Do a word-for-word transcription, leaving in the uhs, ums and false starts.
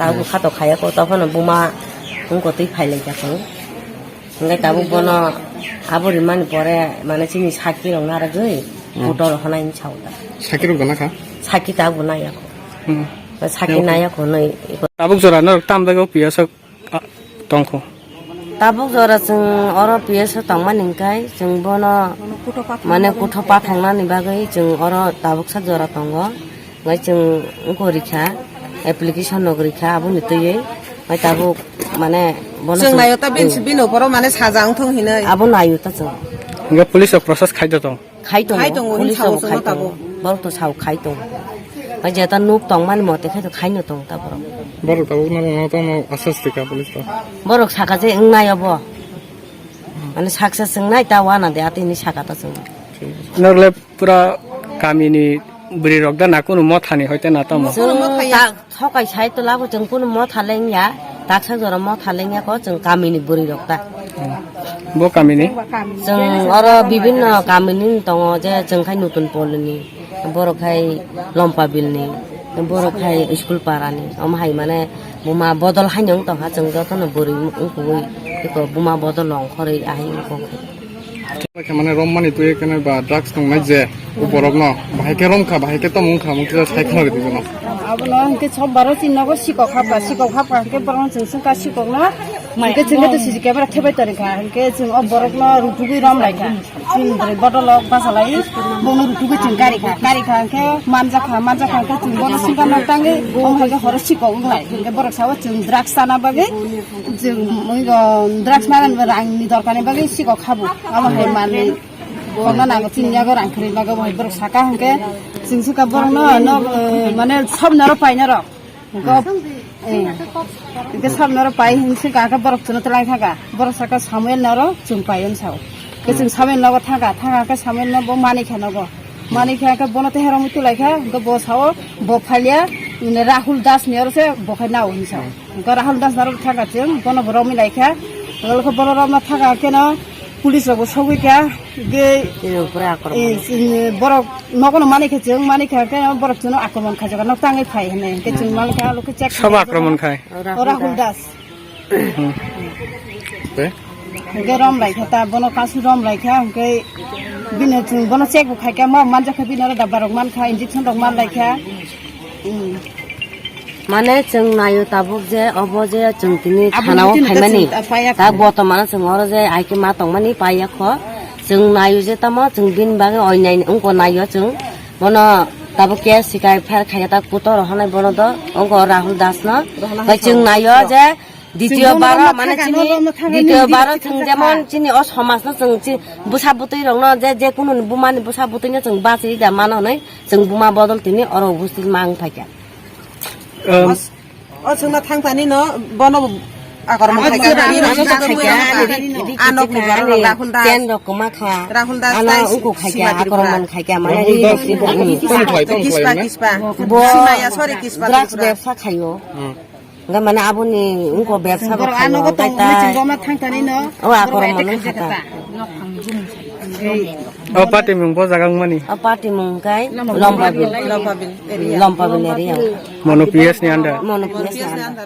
Tabuk khato khaya ko, tokhono buma wngko twi phai lai kha chwng. Hwnkhe tabuk bono abo rimani pore, mane, chini sakki rok narwgwi Hmm. Puto rok hwnwi sao ta. Sakki rok gana kha? Sakki tabuk naiya ko. Hmm. Sakki Naiya ko. Naiya ko nai. Tabuk jora norok tam bagwi o P S o, a, tongkho? Tabuk jora chwng oro P S o tongmani hwnkhe chwng bono, mane, kutho pathangnani bagwi chwng oro tabuksa jora tongo. Ngai chwng wngkha rikha, application nok rikha, aboni twiwi. Ngai tabuk, mane, bono Chwng chwng, naio ta, bini, hmm. Bini uporo, mane, saja wngthong hinwi. Abo naio ta chwng. Hwnkhe police rok process khai da tong? Khai tongo, Khai tongo, police hinwi rok sao khai chwngno tongo. Tabuk. Borok to sao khai tongo. Ngai jeta nuk tongmani mote khai to khaino tong ta borok. Borok tabuk no, no, no, no, assess rikha police rok. Borok saka je wngnai obo. Mane success wngnai ta wana de atini saka ta chwng. Norle pura kamini bwrwi rok da na kunu mothani hoite na tamo? Chwng ta thokai sai to labo chwng kunu motha lengya, taksa jora motha lengya ko chwng kamini bwrwi rok ta. Bo kamini? Chwng oro bibinno kamini tongo je chwng khai nutun polni. Borok hai Lompa bilni, borok hai school parani, omo hai mane buma bodol haino wng tongkha, chwng jotono bwrwi wngkugwi eko buma bodol longkhorwi ahai wngkha. Khe mane rommani twi kene ba drugs tongnai je, o borokno bahai khe romkha, bahai khe tamo wngkha, omo kisa sai khna rwdi bono. Abono hwnkhe sombaro chini nogo sikok hapkha, sikok hapkha hwnkhe borokno chwng swngkha sikokno, hwnkhe chwngkhe to C C camera thebai tongkha, hwnkhe chwng o borokno rutugwi romlaikha. Chini bwrwi bodol o bachalai, bono rutugwi chwng karikha, karikha hwnkhe manjakha, manjakha hwnkhe chwng bono swngkha nok tangwi, omo hai khe horo sikok wnglai, hwnkhe borok sao chwng drugs chana bagwi, chwng, o, drugs nana rangni dorkarni bagwi sikok habo, amo hai manwi kokno nango chini yago rang kwrwi bagwi, bo hai borok saka hwnkhe chwng swngkha borokno, no, o, mane sobni oro paina rok. Hwnkhe, eh, hwnkhe sabni oro pai hinwi se kha khe borok chwngno twlang thangkha. Borok saka Samuel ni oro chwng pai hwn sao. Hwnkhe chwng Samuel nogo thangkha, thangkha khe Samuel no bo manwi kha nogo. Manwi kha khe bono tei romwi twlai kha, hwnkhe bo sao bo phalia, Rahul Das ni oro se bo khai nao hwn sao. Hwnkhe Rahul Das ni oro thangkha chwng, bono bo romwi lai kha. Hwnkhe bono romna thangkha khe no police rok bo sogwi kha. Hwnkhe, eh, borok nogo no manwi kha chwng, manwi kha khe borok chwngno akromon khaijak, nok tangwi phai hwnwi. Hwnkhe chwng manwi kha, alo khe check Sobo akromon khai? O Rahul Das. Hmm. Tei? Hwnkhe rom lai kha ta, bono kasu rom lai kha, hwnkhe bini chwng bono check bo khai kha, ma manjak kha bini oro dabba rok man kha, injection rok man lai kha. Hmm. Mane chwng naio tabuk je obo je chwng tini thanao phaimani. Ta botomano chwng oro je aike ma tongmani paiya kho. Chwng naio je tamo chwng bini bagwi oinai wngko naio chwng. Bono tabuk case hikai pher khaikhe ta kutor rohornai bono do. Wngko Rahul Das no. Tai chwng naio je ditiyo baro mane chini ditiyo baro chwng jemon chini o somajno chwng chi bwsa bwtwi rokno je, je kunu bumani bwsa bwtwino chwng bachwi da mano hwnwi chwng buma bodol tini oro ubusthit ma wng phaikha. O chwngno thang thani no, bono akormo khai kha. Ano khai kha. Ano khai kha. Rahul Das. Ten rok kwma kha. Rahul Das ano tai uku khai kha, Sima Tripura. Akormo khai kha, mane Rahul Das ri ri ri. Tong khai, tong Kispa, khai, na? Kispa. Bo Simaya, sorry, Kispa drugs Tripura. Bebsa khaio. Hmm. Enggak, mane aboni uko bebsa bo khaio, ano ko tong, tai. Chwng goma thang thani no. O akormo no khai kha. O party mung bo jaga wngmani? O party mung kai Lompabil. Lompabil area. Lompabil area. Mono P S ni under? Mono P S ni under.